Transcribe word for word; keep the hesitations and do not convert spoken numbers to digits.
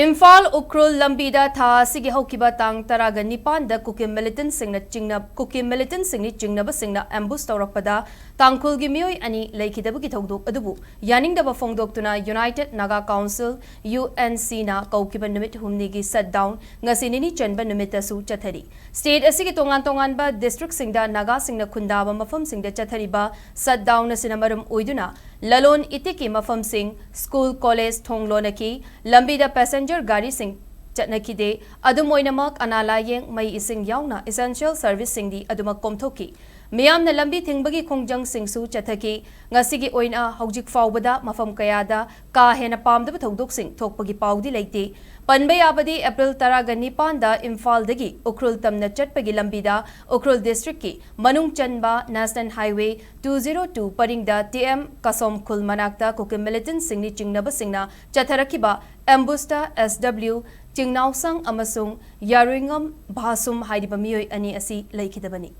ꯏꯝꯐꯥꯜ ꯎꯈ꯭ꯔꯨꯜ ꯂꯝꯕꯤꯗ ꯊꯥ ꯑꯁꯤꯒꯤ ꯍꯧꯈꯤꯕ ꯇꯥꯡ ꯇꯔꯥꯒ ꯅꯤꯄꯥꯟꯗ ꯀꯨꯀꯤ ꯃꯤꯂꯤꯇꯦꯟꯠꯁꯤꯡꯅ ꯆꯤꯡꯅ-, ꯀꯨꯀꯤ ꯃꯤꯂꯤꯇꯦꯟꯠꯁꯤꯡꯅꯤ ꯆꯤꯡꯅꯕꯁꯤꯡꯅ ꯑꯦꯝꯕꯨꯁ ꯇꯧꯔꯛꯄꯗ ꯇꯥꯡꯈꯨꯜꯒꯤ ꯃꯤꯑꯣꯏ ꯑꯅꯤ ꯂꯩꯈꯤꯗꯕꯒꯤ ꯊꯧꯗꯣꯛ ꯑꯗꯨꯕꯨ ꯌꯥꯅꯤꯡꯗꯕ ꯐꯣꯡꯗꯣꯛꯇꯨꯅ United Naga Council, U N C, ꯅ ꯀꯧꯈꯤꯕ ꯅꯨꯃꯤꯠ ꯍꯨꯝꯅꯤꯒꯤ shutdown ꯉꯁꯤ ꯅꯤꯅꯤ ꯆꯟꯕ ꯅꯨꯃꯤꯠꯇꯁꯨ ꯆꯠꯊꯔꯤ꯫ State ꯑꯁꯤꯒꯤ ꯇꯣꯉꯥꯟ ꯇꯣꯉꯥꯟꯕ districtꯁꯤꯡꯗ ꯅꯥꯒꯥꯁꯤꯡꯅ ꯈꯨꯟꯗꯥꯕ ꯃꯐꯝꯁꯤꯡꯗ ꯆꯠꯊꯔꯤꯕ shutdown ꯑꯁꯤꯅ ꯃꯔꯝ ꯑꯣꯏꯗꯨꯅ ꯂꯂꯣꯟ ꯏꯇꯤꯛꯀꯤ ꯃꯐꯝꯁꯤꯡ, school, college ꯊꯣꯡ ꯂꯣꯟꯅꯈꯤ꯫ ꯂꯝꯕꯤꯗ passenger ꯒꯥꯔꯤꯁꯤꯡ ꯆꯠꯅꯈꯤꯗꯦ꯫ ꯑꯗꯨꯝ ꯑꯣꯏꯅꯃꯛ, ꯑꯅꯥ ꯂꯥꯌꯦꯡ, ꯃꯩ ꯏꯁꯤꯡ ꯌꯥꯎꯅ essential serviceꯁꯤꯡꯗꯤ ꯑꯗꯨꯃꯛ ꯀꯣꯝꯊꯣꯛꯈꯤ꯫ ꯃꯤꯌꯥꯝꯅ ꯂꯝꯕꯤ ꯊꯤꯡꯕꯒꯤ ꯈꯣꯡꯖꯪꯁꯤꯡꯁꯨ ꯆꯠꯊꯈꯤ꯫ ꯉꯁꯤꯒꯤ ꯑꯣꯏꯅ ꯍꯧꯖꯤꯛ ꯐꯥꯎꯕꯗ ꯃꯐꯝ ꯀꯌꯥꯗ ꯀꯥ ꯍꯦꯟꯅ ꯄꯥꯝꯗꯕ ꯊꯧꯗꯣꯛꯁꯤꯡ ꯊꯣꯛꯄꯒꯤ ꯄꯥꯎꯗꯤ ꯂꯩꯇꯦ꯫ ꯄꯟꯕ ꯌꯥꯕꯗꯤ, April ꯇꯔꯥꯒ ꯅꯤꯄꯥꯟꯗ ꯏꯝꯐꯥꯜꯗꯒꯤ ꯎꯈ꯭ꯔꯨꯜ ꯇꯝꯅ ꯆꯠꯄꯒꯤ ꯂꯝꯕꯤꯗ ꯎꯈ꯭ꯔꯨꯜ districtꯀꯤ ꯃꯅꯨꯡ ꯆꯟꯕ National Highway two zero two ꯄꯔꯤꯡꯗ T M ꯀꯁꯣꯝ ꯈꯨꯜ ꯃꯅꯥꯛꯇ ꯀꯨꯀꯤ ꯃꯤꯂꯤꯇꯦꯟꯠꯁꯤꯡꯅꯤ ꯆꯤꯡꯅꯕꯁꯤꯡꯅ ꯆꯠꯊꯔꯛꯈꯤꯕ ꯑꯦꯝꯕꯨꯁꯇ S W ꯆꯤꯡꯅꯥꯎꯁꯪ ꯑꯃꯁꯨꯡ ꯌꯥꯔꯨꯏꯉꯝ ꯚꯥꯁꯨꯝ ꯍꯥꯏꯔꯤꯕ ꯃꯤꯑꯣꯏ ꯑꯅꯤ ꯑꯁꯤ ꯂꯩꯈꯤꯗꯕꯅꯤ꯫